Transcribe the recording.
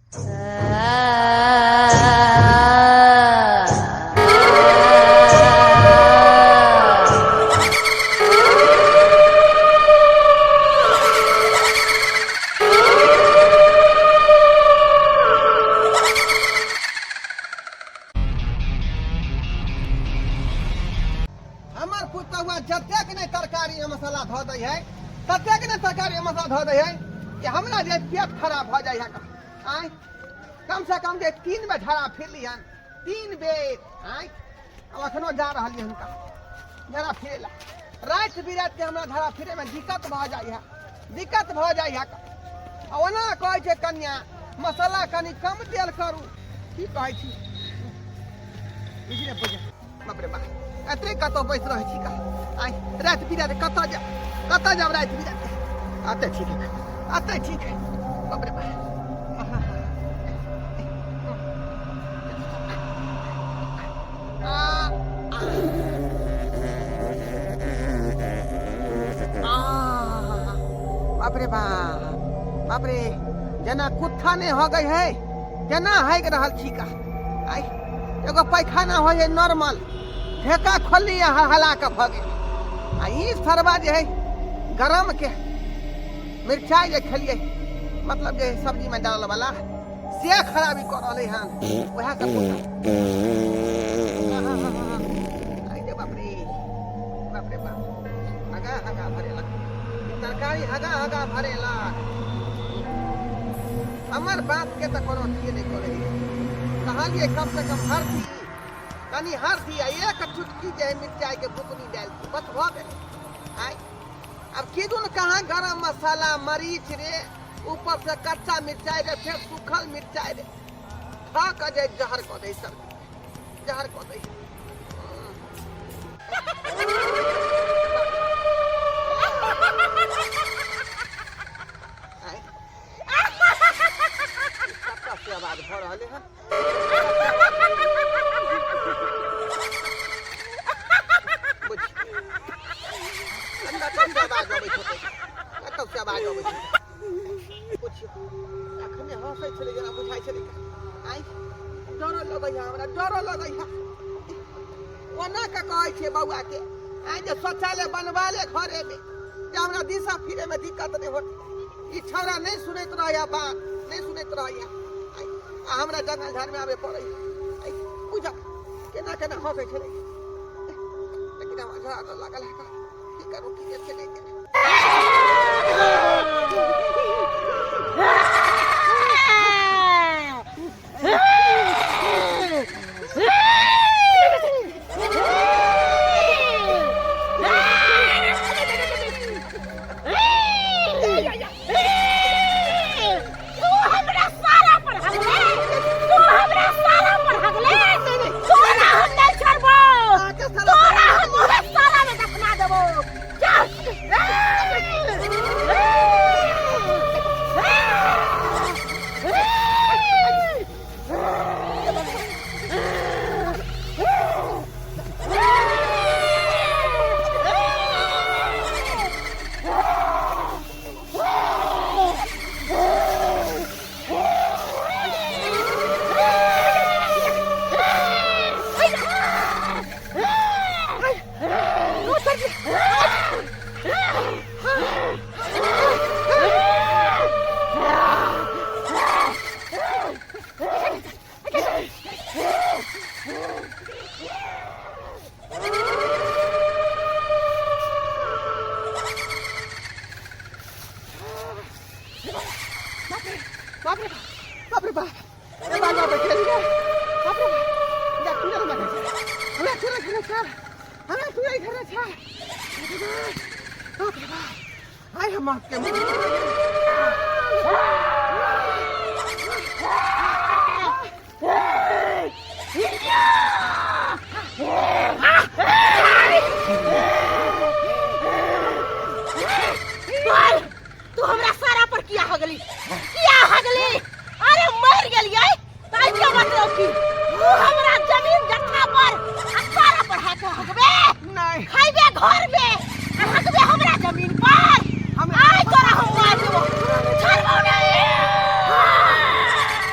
हमर पुतहुआ जतेक नहि तरकारी में मसाला धऽ दै है, ततेक नहि तरकारी में मसाला धऽ दै है कि हमरा जे पेट खराब भऽ जाइ है। आँय, कम से कम जे 3 बेर झड़ा फिरली हन, 3 बेर। आँय, आब एखनो जा रहलियै हुनका झड़ा फिरे ला। राति बिराति के हमरा झड़ा फिरे में दिक्कत भऽ जाइ है, दिक्कत भऽ जाइ है। आ ओना कहै छै कन्या मसाला कनि कम देल करू। की कहै छी? बुझले बुझे। बाप रे बाप, एतरे कतऽ बैस रहै छी का? आइ राति बिराति कतऽ जायब, कतऽ जायब राति बिराति? एतै ठीक है, एतै ठीक है। बाप रे बाप, बाप रे बाप, बाप रे, जेना कुत्था नहि हो गई है तेना हाइक रहल छी का। आइ एगो पैखाना हो है नॉर्मल, ढेका खोलली आ हला के भऽ गेल। आ ई सरवा जे है गरम के मिरचाई जे खेलिए, मतलब जे सब्जी में डालल वाला, से खराबी कऽ रहलै हन। वएह सब बाप रे बाप रे बाप, हगा हगा भरेलक तरकारी, हगा हगा भरेलक। हमर बाप के तऽ कोनो अथिए नहि करै। कहलिए कम से कम हरदी, कनि हरदी आ एक चुटकी जे है मिरचाई के बुकनी डालि दियौ, बस भऽ गेलै। आइ आब किदुन कहाँ गरम मसाला मरीच रे, ऊपर से कच्चा मिरचाई रे, फेर सूखल मिरचाई रे, खा कऽ जे जहर कऽ दै सब्जी, जहर कऽ दै। कतऽ से आवाज भऽ रहल है? आवाज अबै छै, कतऽ से आवाज अबै छै? पुछियौ, अखने हँसै छलै जेना बुझाइ छलै। आइ डर लगैया, हमरा डर लगैया। ओना के कहै छियै बौआ के आइ जे शौचालय बनवा ले घरे में, जे हमरा दिशा फिरे में दिक्कत नहि होत। ई छौड़ा नहि सुनैत रहैया, बात नहि सुनैत रहैया आ हमरा जंगल झाड़ में आबे पड़ै। बुझा केना केना हंसै छलै, लेकिन हमरा झड़ा डर लागल है। की करू, की छै नहि छै। तू हमरा सारा पर हगले, तू हमरा सारा पर हगले, तोरा हम नहीं छोड़बो, तोरा हम उहे सारा में दफना देबो। चल। बाप रे बाप रे बाप, ए बाल बाप चली गए। बाप रे बाप, जा चूड़ा लगा हमरा, चूड़ा घर छ, हमरा चूड़ा घर छ। बाप रे बाप, आइ हम के